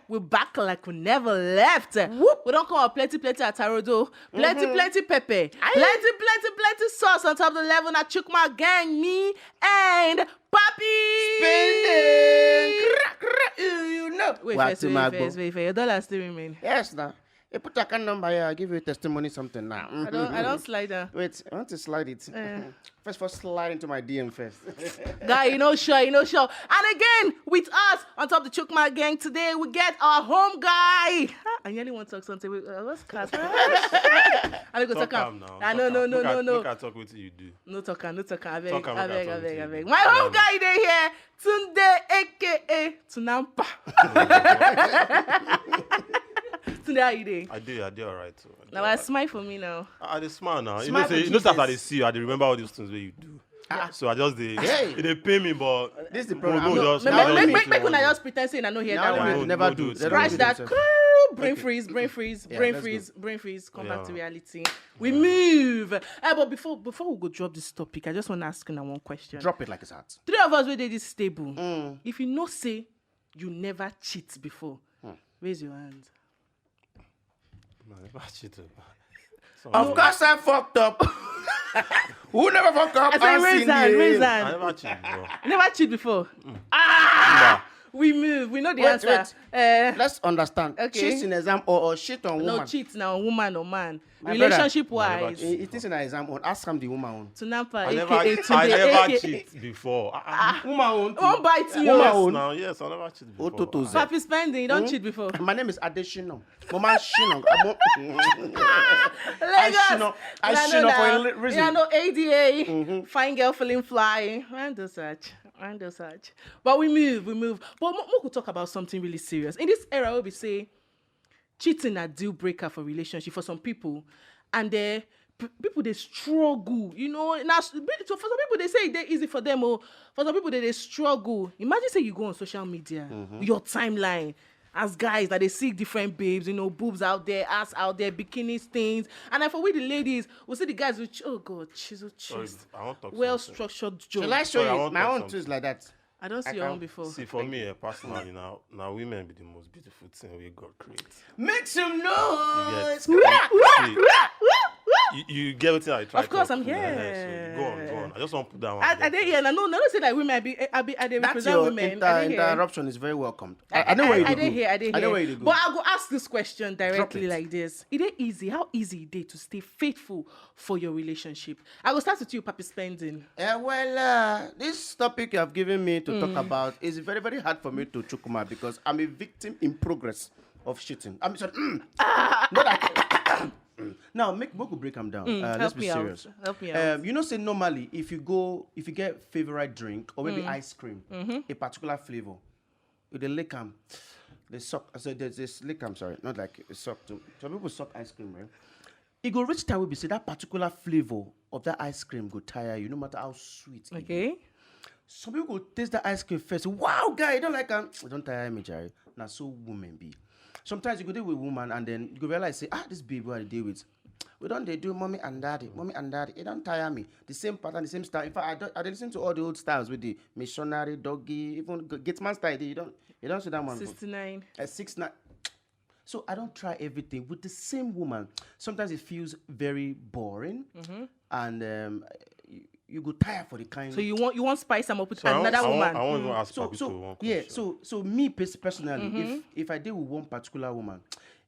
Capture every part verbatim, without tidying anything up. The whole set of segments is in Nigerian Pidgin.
We back like we never left. We don't come up plenty, plenty atarodo, plenty, plenty pepper, plenty, plenty, plenty sauce on top of the level. Now Chukma gang, me and Papi. Spending. Crack, crack, you, you know. Wait What first, to wait my first, go? Wait first. Your dollar still remain. Yes, now. You put account number here, I'll give you a testimony something now. I don't, I don't slide down. Wait, I want to slide it. Eh. First of all, slide into my D M first. Guy, you know sure, you know sure. And again, with us on top of the Chukma gang today, we get our home guy. Ah, I nearly want to talk something. Wait, uh, what's cut? I go Talk talk am am. now. Ah, no, Talk no, am. no, Look no, at, no. Look at talk wetin you do. No talk am, no talk am. Abeg, Talk am, make I abeg, talk abeg, wetin you abeg. do. My home guy dey here, Tunde, A K A Tunampa. Tunde, how you dey? I dey, I dey alright. Too. I dey Now I alright. Smile for me now. I I dey smile now. You Smile know, say, for you know, say as I Jesus. dey see you, I dey remember all those things wey you do. So I just dey. Hey. It dey pain me, but This is the go- problem. go I'm not- just- Make, Now go make, me- make, just make una one just pretend say una no hear Now that me one. Don't- never don't do. do They it. don't Scratch do that. themselves. Brain freeze, brain freeze, Yeah, brain let's freeze, brain freeze. Come back to Yeah. reality. We move. Eh, but before before we go drop this topic, I just want to ask you one question. Drop it like it's hot. Three of us wey dey this table. Mm. If you know say you never cheat before, raise your hand. No, I never cheat. Of course, I fucked up. Who never fuck up? I say I've raise seen hand, it. raise I hand. Never cheat, bro. You never cheat before. Nah. We move. We know the Wait, answer. wait. Eh, Let's understand. Okay. Cheat in exam or, or shit on no woman. Cheat now, woman or man. My brother, Relationship I never wise. cheat. It, it is in exam on. Ask him the woman on. Tunampa, I never, A K A I Tunde, never A K A. Cheat before. Ah, ah. Woman on. Won't bite you. Woman Yes, on. Now, yes, I never cheat before. Ototo Ah, Zeb. Papi Spending, you don't cheat before. My name is Adesina. Mama Shino. I'm on- I Lagos. Shino. I Una Shino know for a now. li- reason. Una know A D A. Fine girl feeling fly. Random search. Random search. But we move, we move. But mo- mo could talk about something really serious. In this era, we be say cheating a deal breaker for relationship for some people, and uh, p- people they struggle. You know, now so for some people they say they easy for them. Oh, for some people they, they struggle. Imagine say you go on social media, your timeline. As guys that they see different babes, you know, boobs out there, ass out there, bikinis things, and then for we the ladies, we see the guys with ch- oh god, chiseled Sorry, chest, I want talk well something. structured Shall jaw. I show Sorry, I you? want My talk own something. too is like that. I don't see I your can- own before. See, for me eh, personally, now now women be the most beautiful thing we God create. Make some You noise. get, see, you, you get what I try. Of course, to I'm put in my head, here. So go on, go on. I just want to put that one. I, there I dey first. here. No, no, no. Say that women, I be, I be, I dey That's represent your women. inter- I dey here. Interruption is very welcome. I, I, I know where you I dey dey go. here. I dey I know here. Where you dey go. But I go ask this question directly it. Like this: Is it easy? How easy it dey to stay faithful for your relationship? I go start with you, Papi Spending. Uh, well, uh, this topic you have given me to talk about is very, very hard for me to chukuma because I'm a victim in progress of shitting. I'm sorry. Mm. Not that. Now, make Boku break them down. Uh, let's Help be me out. Serious. Help me out. Um, you know, say normally, if you go, if you get favorite drink or maybe ice cream, a particular flavor, you dey lick am, they suck. I said, there's this lick am. Sorry, not like it suck too. Some people suck ice cream, right? It go reach time we be say that particular flavor of that ice cream go tire you, no matter how sweet. It be. Okay. Some people go taste that ice cream first. Wow, guy, you don't like am. I don't tire me, Jerry. Now so women be. Sometimes you go there with woman and then you go realize say, ah, this babe where I deal with. We don't they do mommy and daddy, mommy and daddy. It don't tire me. The same pattern, the same style. In fact, I don't, I dey listen to all the old styles with the missionary, doggy, even g- gate man style. You don't, you don't see that one. Sixty-nine. A six nine. So I don't try everything with the same woman. Sometimes it feels very boring, and um, you, you go tire for the kind. So you want you want spice am up with So I want- another I woman. want- I want to ask so Papito so one yeah. Question. So so me pers- personally, if if I deal with one particular woman,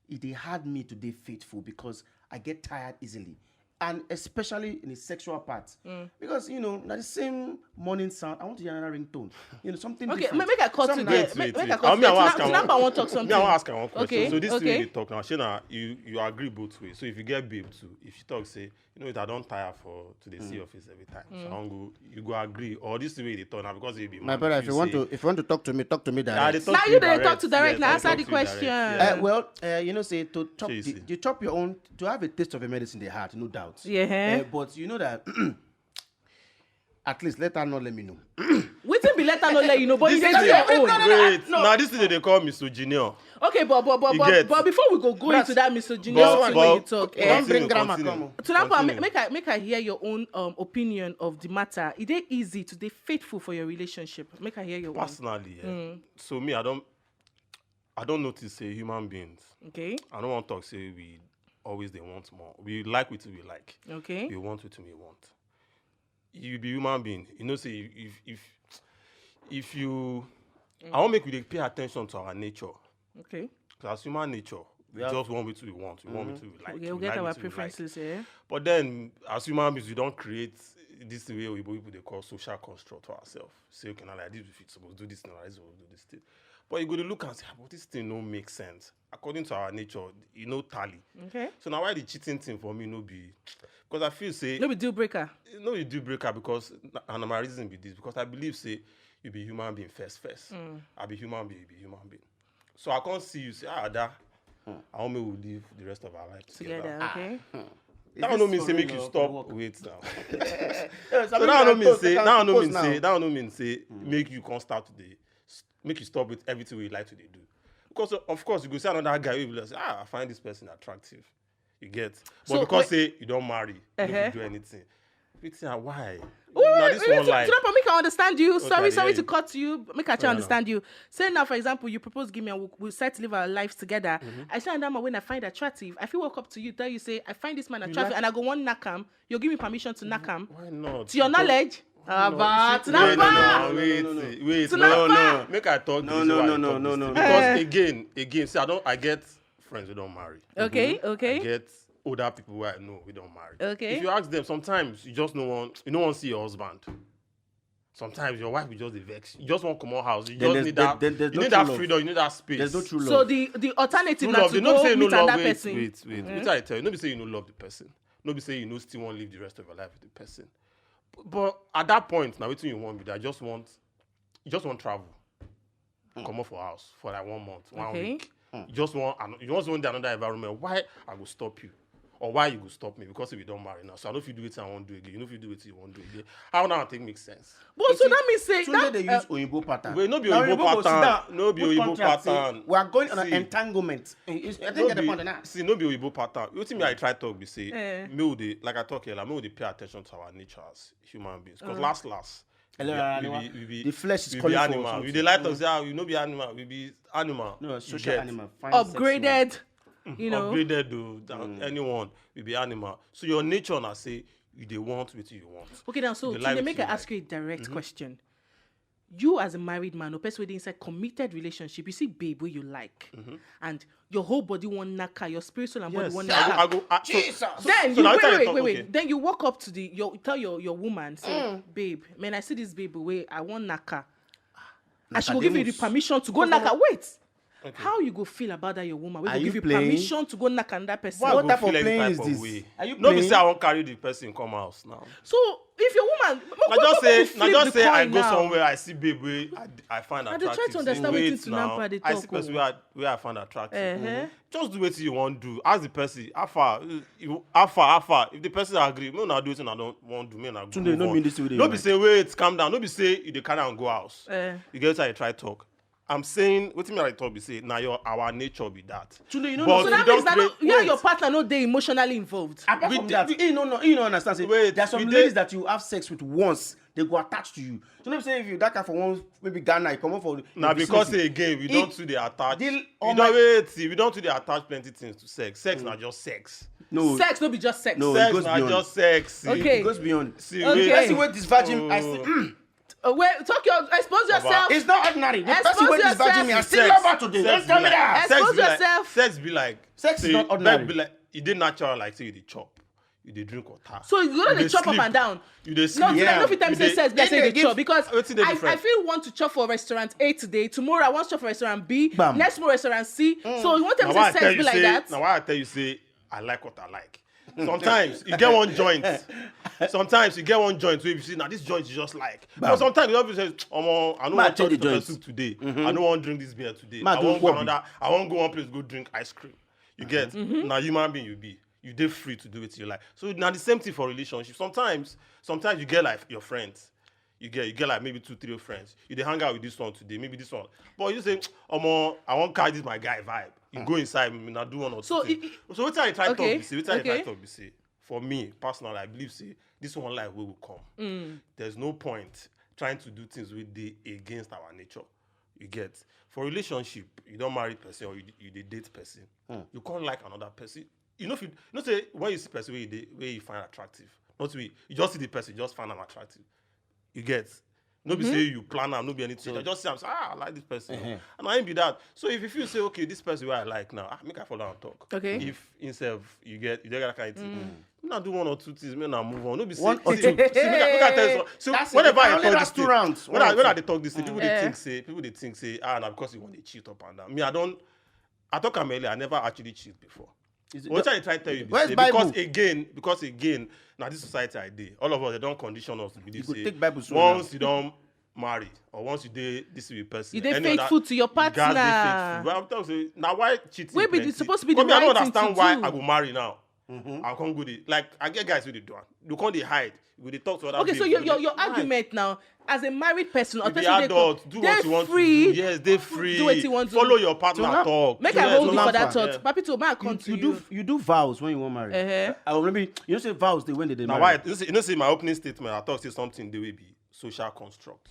it dey hard me to be faithful because I get tired easily. And especially in the sexual part, because you know, now the same morning sound, I want to hear another ringtone. You know, something. Okay, Different. ma- make I cut Something today. Nice. Make, Wait, make I wait. cut I mean, I today. want ask Tuna- her Tunapa want talk something. Me, I want ask her one question. Okay, So this okay. Thing they talk now. Shey na you you agree both ways. So if you get babe too, if you talk say, you know, it I don't tire for to dey see your face every time. So I don't go. You go agree, or this way they talk now because you be My man, brother, if you want say, to, if you want to talk to me, talk to me "Ah, they direct. talk Now to you me dey talk direct." to direct. Yes, Now I answer talk the to you direct. question. Yes. Uh, well, uh, you know, say to chop you the, see. You chop your own to have a taste of a medicine they hard, no doubt. Yeah. Uh, but you know that at least let her not let me know. Wetin be let her not let you know, but you This dey is do your the- own. Wait, now this is the they call misogyny. Okay, but but but You but, get. But before we go go Bras, into that misogyny bras, thing when you one. Talk, Okay, eh, Don't bring continue, grammar continue. Come. Tunapa, Continue. make, make I make I hear your own um, opinion of the matter. Is it easy to be faithful for your relationship? Make I hear your own. Personally, yeah. So me, I don't. I don't notice say human beings. Okay. I don't want to talk say we always they want more. We like what we like. Okay. We want what we want. You be human being. You know, say if if if you, I want make we dey pay attention to our nature. Okay. 'Cause as human nature, we Yeah. just want what we want. We want what we like. Okay, we we get like our what we like. Preferences, eh? But then, as human beings, we don't create this way we people they call social construct for ourselves. Say, okay, now like this, we fit suppose do this, now like this, we do this thing. But you go to look and say, "Ah, but this thing no make sense. According to our nature, you know tally." Okay. So now why the cheating thing for me no be? Because I feel say No be deal breaker. no be deal breaker because na- and my reason be this, because I believe say you be human being first first. I be human being, you be human being. So I can't see you say, "Ah, that I want me will live the rest of our life together." Together, okay. That no mean say make you stop. Wait now. So that no mean say that no mean say that no mean say make you can't start today. Make you stop with everything we like to dey do. Because of course you go see another guy who be like, "Ah, I find this person attractive." You get, but So, because wait. Say you don't marry, you Uh-huh. don't do anything. Wetin and why? Wait, Na wait, this wait, one wait, life. Tinubu, make I understand you. Okay, Sorry, I sorry hear to you. Cut you. Make I try Fair understand you. Say now, for example, you propose, give me, and we, we set to live our life together. I say, and that man when I find attractive, I feel walk up to you, tell you, say, I find this man attractive, like- and I go one knock him. You give me permission to knock him. Why not? To your knowledge. Why not? But Wait, no, Tinubu. no, wait, wait, Tinubu. no, no. Make I talk No, this no, way no, I no, talk no, this no, thing. no. Because Eh. Again, again, see, I don't, I get friends who don't marry. Okay, I okay. Get older people where I know we don't marry. Okay. If you ask them, sometimes you just no want, you no want see your husband. Sometimes your wife will just dey vex. You just want come out house. You Then just there's- need then- that. then there's You no need true that love. Freedom. You need that space. There's no true So love. The the alternative True now love. To They don't go say no meet love. Another Wait, person. wait, wait. Which I tell you, no be say you no love the person. No be say you no still want live the rest of your life with the person. But, but at that point, now wetin you want be that? Just want, you just want travel. Come up for house for like one month, one Okay. Week. You just want, an- you just want another environment. Why I go stop you? Or why you go stop me? Because if you don't marry now, so I don't feel do it I want do again. You know if you do it you want do again. How now take make sense? But so that means say Tunde that dey uh, use oyibo pattern. Wait, no be Now Oyibo go sit pattern. Down, No be put Oyibo contract, say, pattern. We are going on See. An entanglement. I I think No get the be, point now. See, no be Oyibo pattern. Wetin me I try talk be say, Eh. me we dey, like I talk here, like, me we dey pay attention to our nature as human beings. Because last last, Hello, we, Animal. we, we, we, The flesh is we calling be for animal. We something. Dey like talk say, "Ah, we no be animal. We be animal." No, You social get? Animal. Find sex Upgraded. You know. Upgraded though than anyone. We be animal. So your nature na say you dey want wetin you want. Okay, now so You dey like Tunde, wetin make you I like. Ask you a direct question. You as a married man, or person wey dey inside committed relationship, you see babe wey you like, and your whole body wan knack her, your spirit, soul, and body Yes. wan I go, knack I her. go, I, so, Jesus. so, Then so you now wait, wetin I wait, talk, wait, wait. Okay. Then you walk up to the, your, tell your, your woman, say, "Babe, man, I see this babe wey I wan knack her." And she go Nicodemus. Give you the permission to go knack her. Wait. How you go feel about that your woman? Wey Are go you give you playing? Permission to go knack another person. Why I What go type of feel any playing type is of this? Way? Are you No be playing? Say I wan carry the person come house now. So if your woman, Na just say, na just say I go somewhere, I see babe wey I, I find I dey try attractive. To understand Wait wetin now. Tinubu dey I talk see person o. Wey I, wey I find attractive. Uh-huh. Just do wetin you wan do. Ask the person, "How far? You, how far? How far?" If the person agree, make una do wetin una don wan do. Make una go Tunde, move no on. Mean this way. No be say wait, calm down. No be say you dey carry am go house. Eh. You get wetin I try talk. I'm saying wetin me I talk be say na your, our nature be that. Tunde, you know, But So we that don means that no, create- you and your wait. Partner no dey emotionally involved. Apart We from dey- that, we- he no no he no understand. Say, Wait, there are some we ladies dey- That you have sex with once, they go attach to you. So let me say if you that kind for one maybe Ghana, you come up for Na you because see- say again we It- don too dey attach. the- We oh don my- wait. We don too dey attach plenty things to sex. Sex na just sex. No, Sex no be just sex. No, it Sex goes na beyond. Just sex. It Okay. Goes beyond. See, Okay. wait. Person wey disvirgin, I say, Oh. mm, Uh, wait, talk your, expose Baba. Yourself. It's not ordinary. The Expose person wey yourself. Disvirgin me, I still Sex- love her today. Sex Don't be tell like, me that. sex be Expose like, yourself. Sex be like, Sex is say, not ordinary. Be like, e dey natural like say you dey chop. You dey drink water. So you go dey chop up Sleep. And down. You dey sleep. No, Yeah. no fit tell me You say dey- sex be like say you dey Wetin- chop because wetin dey I, different? I feel want to chop for restaurant A today. Tomorrow I want to chop for restaurant B. Bam. Next month restaurant C. So you want tell Na me why I say tell sex you be like say, that? Na why I tell you say I like what I like. Sometimes you get one joint. Sometimes you get one joint wey you see na this joint you just like. But sometimes you just say, "Omo, I no Ma wan change chop the pepper joint. Soup today. I no wan drink this beer today. Ma I do wan go Whopee. Another. I wan go one place go drink ice cream." You get? Na human being you be. You dey free to do wetin you like. So na the same thing for relationship. Sometimes, sometimes you get like your friends. You get, you get like maybe two, three friends. You dey hang out with this one today, maybe this one. But you say, "Omo, I wan carry this my guy vibe." You go inside, una do one or two So, things. it- So wetin I try Okay, talk be say, wetin I try okay. Talk be say, for me personally, I believe say this one life wey we come. There's no point trying to do things wey dey against our nature. You get? For relationship, you don marry person or you, you dey date person. You can't like another person. You know, if you, you know, say when you see person where you, dey, where you find attractive, not we, you just see the person, you just find am attractive. You get? No be say you plan am, no be anything. I just see am, say, ah, I like this person. And I ain't be that. So if you feel say, okay, this person where I like now, ah, make I follow and talk. Okay. If himself, you get, you get that kind of thing. Now do one or two things, make I move on. No be say, One or see, two. See, make I, make I tell you something. So That's whenever it. I Only talk last this two thing, rounds. when One I or when I two. dey talk this thing, people dey Yeah. think say people dey think say ah, na because you want to cheat up and down. Me, I don't. I talk am earlier. I never actually cheat before. Is it- What I try tell you be Where's say, Bible? Because again, because again, now this society I dey, all of us, they don't condition us to believe go say take Bible so once now. You don't marry or once you dey this with person, You dey any other- faithful to your you gats dey partner. faithful. Well, I'm telling you, now why cheating? Wey be the- Plenty? Supposed to be the Because me, I don't right thing understand to why do. I go marry now. I can't go dey like I get guys who dey do am. You can't dey hide. You go dey talk to other. Okay, so babes, your you your, dey your hide. argument now, as a married person, or You be person dey adult, come- do dey what you want free. to do. Yes, dey free. Do what you want to Follow do. your partner So now- talk. Make So I now- hold so you now for that far. thought. Papito, may I come You, to you you. do you do vows when you want marry. Uh-huh. I will maybe you know say vows they when they dey Now marry. why? You know, say, you know, say my opening statement. I talk say something dey will be social construct.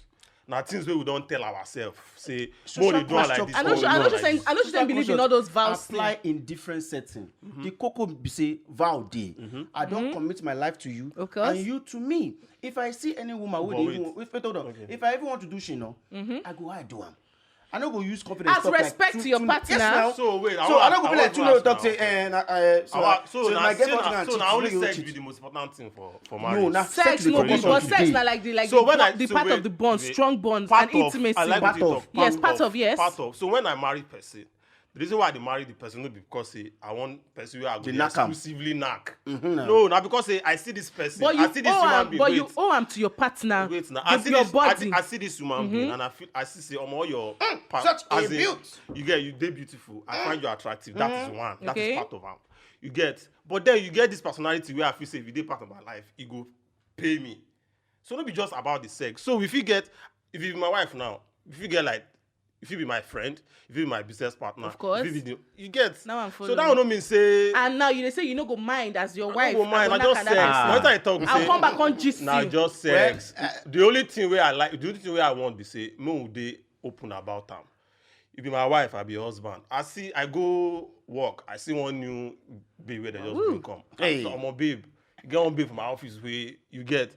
Now things wey we don't tell ourselves. Say Social more they do am like construct. this. I know More she, they I do know am she like saying, this. I know she saying believe in all those vows. Apply in different setting. The coco be say vow day. I don't commit my life to you Of course. and you to me. If I see any woman who But dey wait. even if, wait, hold on. Okay. If I even want to do shino, I go I do am. I no go use confidence. As Talk like respect two- to your two- partner. Yes, now. So wait, I So want- I no go I be want like two to no ask talk now. Say eh, na, eh, so, I want- so so now, my so girlfriend now, na so cheat, now only you go sex cheat. Be the most important thing for for No, marriage. na Sex sex no dey be, question but today. sex na like the like So the, when bo- I- the so part wait, of the bond, wait. Strong bond, Part and of- intimacy. I like Part the of. talk, Yes, part part of. of, yes. Part of. So when I marry person, no be because say I want person where I go The dey knack am. Exclusively knack. Mm-hmm, na. No, now because say I see this person, But I you see this owe human am, being. but Wait. You owe am to your partner. Wait now, the- I see your this, body. I, I see this human being, and I feel, I see say, omo, your pa- such a as in, beaut. You get, you dey beautiful. I find you attractive. That is one. That is Okay. Part of am. You get, but then you get this personality where I feel say if you dey part of my life, it go pay me. So no be just about the sex. So if you get, if you be my wife now, if you get like, if you be my friend, if you be my business partner, Of course. If you, be the, you get. Now I'm So following. That one no mean say. And now you dey say you no go mind as your I wife. no go mind. I go just knack sex. another Now person. I talk. I'll Say, come back on gist Now you. Just sex. the only thing where I like, the only thing where I want be say, make we dey open about am. You be my wife, I be your husband. I see, I go work. I see one new babe where they just Ooh. Bring come. Hey. So I'm a babe. You get one babe from my office where you get.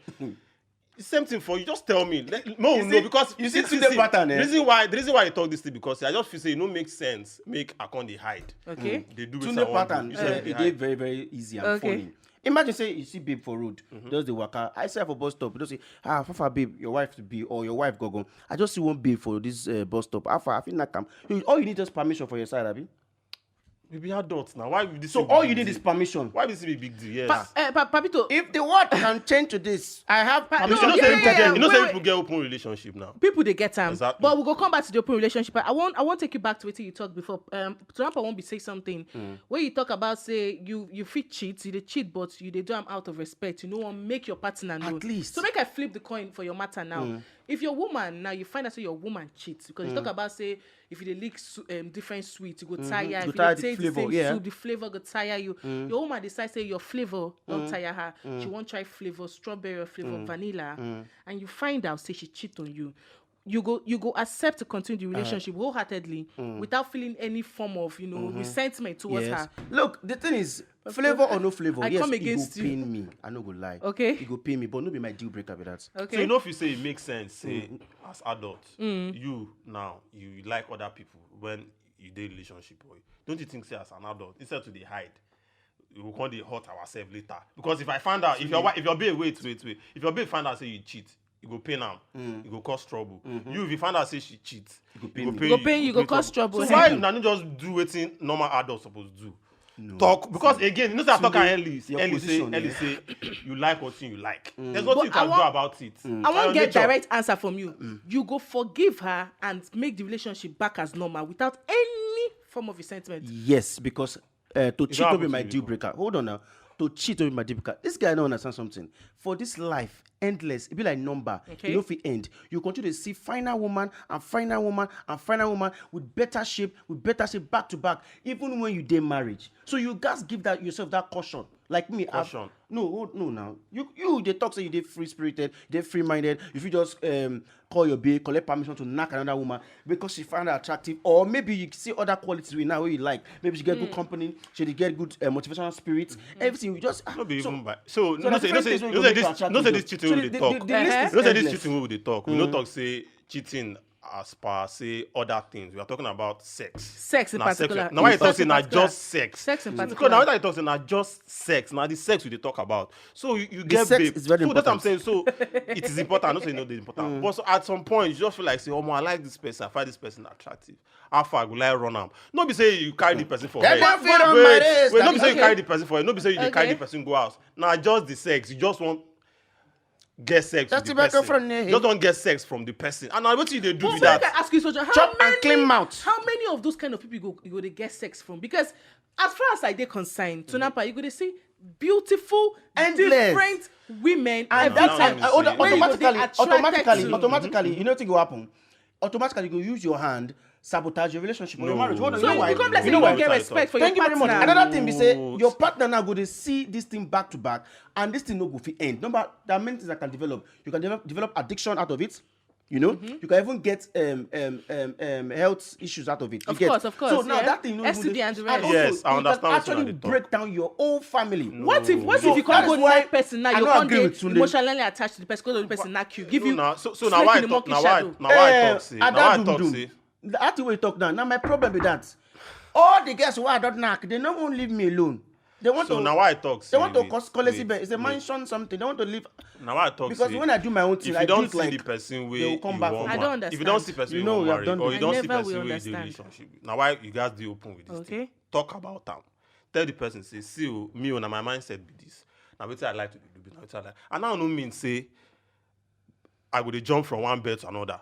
The same thing for you. Just tell me. Let, no, You no, see- because you see see, today see, pattern, eh? The reason why, the reason why I talk this thing because I just feel say it no make sense. Make I can't dey hide. Okay. They do Tunde what I want pattern. do. Uh, They e hide. Dey very very easy and Okay. Funny. Imagine say you see babe for road, just dey waka. I see her for bus stop. You don't say, ah, Fafa babe, your wife to be or your wife gogon. I just see one babe for this uh, bus stop. Fafa, I feel like am. You, all you need is permission for your side, abi. We be adults now. Why be this? So thing all be you big need is deal? Permission. Why be this thing be big deal? Yes. Pa- uh, Pa- Papito, If the world can change to this, I have Pa- You permission. know, yeah, say yeah, people yeah, get, you know, wait, say wait. People get open relationship now. People dey get am. Exactly. But we go come back to the open relationship. I want I want take you back to what you talk before. Um, Trump, I won't be say something. Where you talk about say you you fit cheat, you dey cheat, but you dey do am out of respect. You no want make your partner know. At least. So make I flip the coin for your matter now. If your woman now you find out say your woman cheats because you talk about say if you dey lick su- um, different sweets, you go tire. You If go you tire dey the taste the flavor, same yeah. Soup, the flavor go tire you. Your woman decide say your flavor don tire her. She wan try flavor strawberry or flavor vanilla, and you find out say she cheat on you. You go you go accept to continue the relationship wholeheartedly without feeling any form of you know resentment towards Yes. Her. Look, the thing is, flavor or no flavor, I yes, come it against go you. Pain me. I no go lie. Okay. It go pain me, but no be my deal breaker be that. Okay. So you know if you say it makes sense, say as adult, you now you like other people when you dey relationship, or don't you think say as an adult instead to dey hide, we go come dey hurt ourselves later because if I find out if your wife if your babe wait wait wait if your babe find out say you cheat, e go pain am, e go cause trouble. You if you find out say she cheat, e go pain me. Go pain you, go create cause trouble. Trouble. So why una no just do wetin normal adults suppose do? Talk because again you know say I talk am early your early say position, early yeah. Say you like wetin you like. There's But nothing you I can do want- about it. I wan get Nature. Direct answer from you. You go forgive her and make the relationship back as normal without any form of resentment. Yes, because uh, to cheat don't will be happen my to me deal before. Breaker. Hold on now. To cheat will be my deal breaker. This guy don't understand something. For this life, endless. It be like number. Okay. You know if it end. You continue to see final woman and final woman and final woman with better shape, with better shape back to back. Even when you dey marriage, so you guys give that yourself that caution. Like me, I've- Caution. No, hold- no, now you you dey talk say you dey free spirited, you dey free minded. If you just um call your babe, collect permission to knack another woman because she find her attractive, or maybe you see other qualities with now wey you like. Maybe she get good company, she dey get good uh, motivational spirit, everything. You just ah, No be so- even by. So, so no the say, no different say, things wey no go say make you this, no attractive say though. this cheating So wey the- dey the- talk. the- the list Uh-huh. is No say this endless. Cheating wey we dey talk. We no talk say cheating as per say other things. We are talking about sex. Sex in Na particular. Sex. Now why you In talk say na particular. Just sex? Sex in Because particular. now why you talk say na just sex? Now the sex we dey talk about. So you, you get sex babe. Is very So that's what I'm important. Saying. So it is important. Not say no, dey important. But so at some point you just feel like say, oh, I like this person. I find this person attractive. How far go I run am? No be say you carry the person for Dem head. don fit run my Wait, race. wait, no be say you Okay. Carry the person for head. No be say you dey carry Okay. The person go house. Now just the sex. You just want get sex Just with the back person. From there. Just don't get sex from the person. And now what you dey do But with so I that? Can ask you, Soja, how Chop many, and clean mouth. How many of those kind of people you go you go dey get sex from? Because as far as I dey concerned, Tunapa, you go dey see beautiful, Endless. Different women And every that time. time, auto- Where Where you go dey automatically, attracted automatically, to. Automatically, you know, think will happen. Automatically, you go use your hand, sabotage your relationship or your No. marriage. What do So you know you why? become like You say know you why? don't get respect for Thank you your very much. partner. Another thing be say Good. Your partner now go dey see this thing back to back, and this thing no go fit end. Number there are many things that can develop. You can develop, develop addiction out of it. You know, you can even get um, um, um, um, health issues out of it. You Of get? course, of course, So now yeah. that thing, you know, S T D and the you rest. can Yes, I also- understand You what can you're actually talking. Break down your whole family. What if what So if you can't that go is why knack person now? I You no can't agree dey with Tunde. Emotionally attached to the person because the person knack you, give No, you na, so, so snake now why in I the talk, monkey now why, shadow. now why I Eh, talk say, now why I Adadum talk dum. say. That thing wey you talk now. Now my problem be that all the girls who I don't knack, they no won't leave me alone. They want So to. Now why I talk They say, want to wait, cause call wait, It's a wait. Mansion something. They want to leave Now why I talk because say, when I do my own thing, if I you do don't it see like the person where they will you come back want home. I man- don't understand. If you don't see person You you know want we have marry, done or the- you don't I see never person will where you dey understand. Relationship, now why you guys dey open with this Okay. Thing? Talk about am. Tell the person say, see, oh, me, oh, na my mindset be this. Now wetin I like to do, be now wetin I like. And I don't mean say I go dey jump from one bed to another.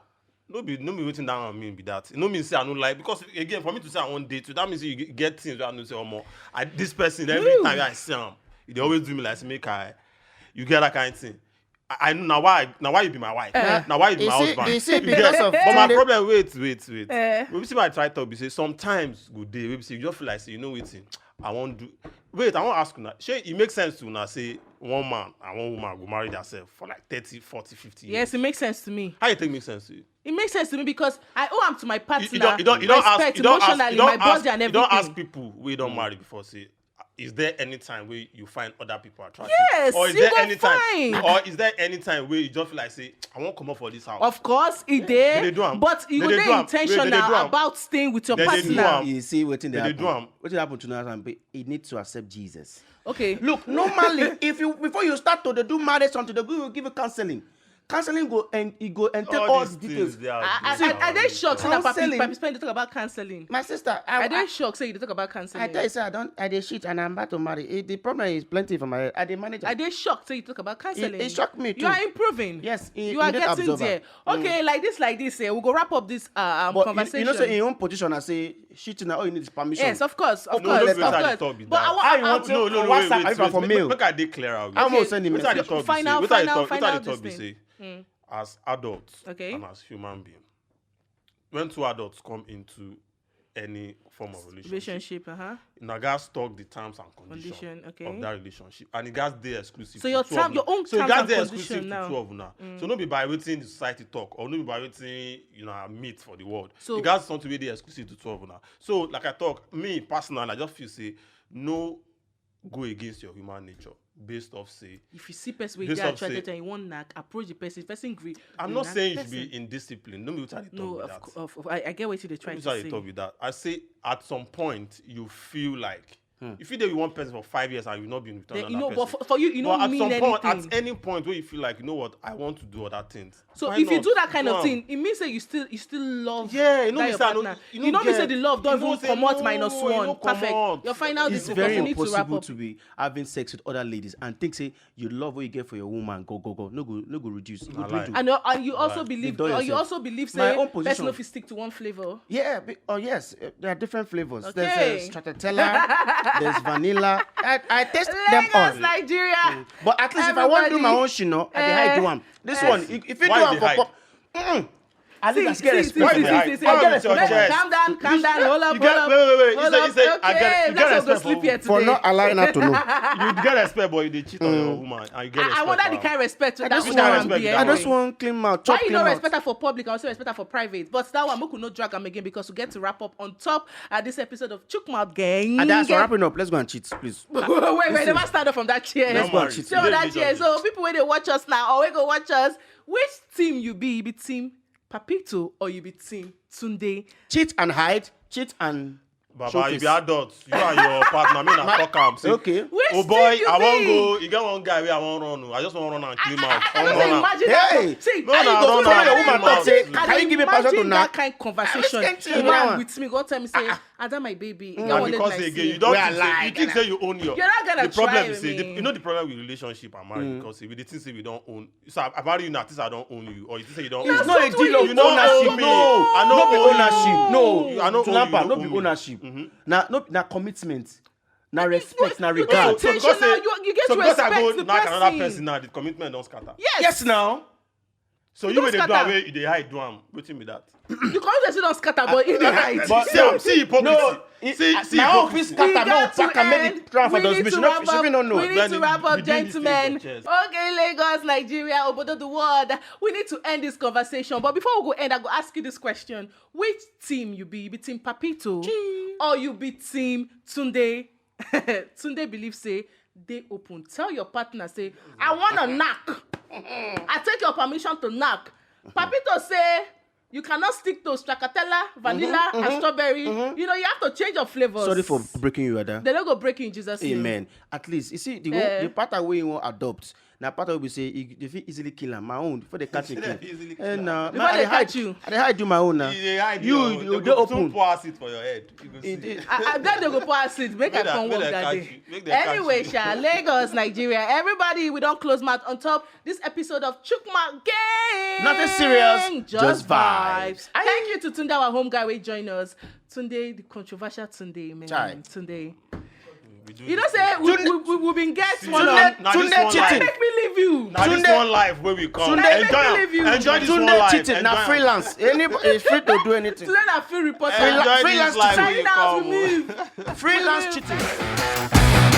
No be no be wetin that one mean be that. E no mean say I no like, because again, for me to say I wan date you, that means you get, get things where I know say, omo, I this person every time I see am, e dey always do me like say make I, you get that kind thing. I, I know now why now why you be my wife. Eh. Now why you be You my see- husband. you see You because get- of but my Tunde- problem wait wait wait. Eh. Wetin I try talk be say sometimes go dey wey be say you just feel like say you know wetin I wan do. Wait, I wan ask una. Shey e make sense to una say one man and one woman go marry themselves for like thirty, forty, fifty years? Yes, it makes sense to me. How you take make sense to you? It makes sense to me because I owe am to my partner. You, you don't, you don't, you don't ask, Respect you don't ask, emotionally, you don't my ask, body and you don't ask everything. People who don't marry before say, is there any time where you find other people attractive? Yes, Or is you there go any time? Find. Or is there any time where you just feel like say, I won't come up for this house? Of course, it They dey. dey do am. But you They go dey dey do am. Wait, they dey do intentional am. About staying with your They dey do partner. am. You see wetin They dey happen. Do am. Wetin happen to now? He need to accept Jesus. Okay. Look, normally, if you before you start to dey do marriage something, they go give you counseling. Counseling go and it go entail all, All the these details. things they are I, I, doing. I, I dey shocked say na papi Counseling. papi spend dey talk about counseling. My sister, I, I dey I, shocked say you dey talk about counseling. I tell you, say I don't. I dey shit and I'm about to marry. It, the problem is plenty for my head. I dey manage. I Am. dey shocked say you talk about counseling. It shocked me too. You are improving. Yes, it- You are it need getting absorber. There. Okay, like this, like this. Eh, we go wrap up this uh, um, But you, conversation. You know, say in your own position, I say shitting. All you need is permission. Yes, of course, of No, course, no, of no, course. Talk be But that. I wa- How I you wa- want to No, no, no, WhatsApp wait, everyone wait, for wait, mail? Make I dey clear out. I'm Okay. gonna send him Wetin I dey message. Talk be Final, say, wetin I dey final, talk, wetin I final dey talk be this say, thing. as adults Okay. And as human being, when two adults come into any form of relationship, Relationship, uh-huh. Una gats talk the terms and conditions Condition, okay. Of that relationship, and it gats dey exclusive. So To your two term- of your una. Own So it terms gats and dey condition exclusive now. To two of una. Mm. So no be by wetin the society talk or no be by wetin you know meet for the world. So it gats something wey dey exclusive to two of una. So like I talk, me personally, I just feel say no go against your human nature based off say if you see person wey Based dey off say- attracted and you wan knack, approve the person, person gree. I'm You not knack saying you person. Should be indisciplined. No be wetin I dey talk No, be of, that. Co- of, of I, I get what you're trying Which to I say. Talk with that. I say at some point you feel like if you dey with one person for five years and you've not been with Then, another you know, person. But for, for you, you But don't at mean some anything. Point, at any point where you feel like you know what, I want to do other things. So Why if you not? Do that kind of am. Thing, it means that you still you still love. Yeah, you know That me your say I no- partner. you You no know me say get- the love don't you know even say come out no, minus you no one. Come Perfect. Out. Your final It's decision. very You need to wrap impossible up. To be having sex with other ladies and think say you love what you get for your woman. Go go go. No go no go reduce. It go Na dwindle. lie. And, uh, and you also Right. believe, Enjoy or you yourself. Also believe My say own person position. No fit stick to one flavor. Yeah, be- oh yes, eh, there are different flavors. Okay. There's uh, stracciatella, there's vanilla. I, I taste them all. Lagos, Nigeria. But at least if I want to do my Everybody. Own shino, I dey Eh. hide do am. This Why one, is it- if if you do why am you for hide? co- Mm-mm. At least I get respect. Why you dey hide? Why with your chest? Calm down, calm down, hold up, hold up. You get, wait, wait, wait. He say, he say, I get, you get respect for who? For not allowing her to know. You get respect, but you dey cheat on your woman, and you get respect for her. I wonder the kind respect wey that woman be. I just wan clean mouth, chop clean mouth. Why you no respect her for public and also respect her for private? But that one, make we no drag am again because we get to wrap up on top, uh, this episode of Chook Mouth Gang. And that's for wrapping up. Let's go and cheat, please. Wait, wait, never stand up from that chair. Let's go and cheat. Sit on that chair. So people wey dey watch us now or wey go watch us, which team you be? You be team Papito or you be team Tunde? Cheat and hide, cheat and Baba, you be adult. You and your partner, me na talk am. Say, okay. Oh boy, I wan go. You get one guy wey I wan run o. I just wan run and clean mouth. I no imagine that. Hey, see, no, na run and clean mouth. Can you give me permission to knack? That kind conversation. One with me, go tell me say, Ada, my baby, you don wan let me see. You think say you own your. You're not gonna try me. The problem is say, you know the problem with relationship and marriage, because if you dey think say we don own, so I marry you now, think say I don own you, or you think say you don own me. It's not a deal of ownership. No, no be ownership. No, Tunampa, no be ownership. Na, no, na commitment, na respect, na regard. So because say, so because I go knack another person now, the commitment don scatter. Yes now. So you wey dey do am, wey you dey hide do am, wetin be that? The commitment still don scatter, but you dey hide. But see, see hypocrisy. No, see, see hypocrisy. Scatter, no, pack and make the ground for dustbin. She no know. We need to wrap up, gentlemen. Okay, Lagos, Nigeria, obodo the world. We need to end this conversation. But before we go end, I go ask you this question. Which team you be? You be team Papito or you be team Tunde? Tunde believe say dey open. Tell your partner say, "I wanna knack. I take your permission to knack." Papito say, "You cannot stick to stracciatella, vanilla, and strawberry. You know, you have to change your flavors." Sorry for breaking you, Ada. They no go break you in Jesus' name. Amen. At least, you see, the, the pattern wey you wan adopt, na pattern wey be say e, they fit easily kill am. My own, before they catch you, kill. Before they catch you. I dey hide do my own now. You dey hide. You dey open. Pour acid for your head. You go see. Then they go pour acid. Make I come work that day. Anyway, sha, Lagos, Nigeria. Everybody, we don close mouth on top this episode of Chook Mouth Gang. Nothing serious, just vibes. Thank you to Tunde, our home guy, wey join us. Tunde, the controversial Tunde, man. Tunde. You know say we, we, we, we been guests one on. Tunde cheating. Make me leave you. Na this one life wey we come. Enjoy am. Enjoy this one life. Tunde cheating. Na freelance. Anybody is free to do anything. Tunde na free reporter. Freelance cheating. Freelance cheating.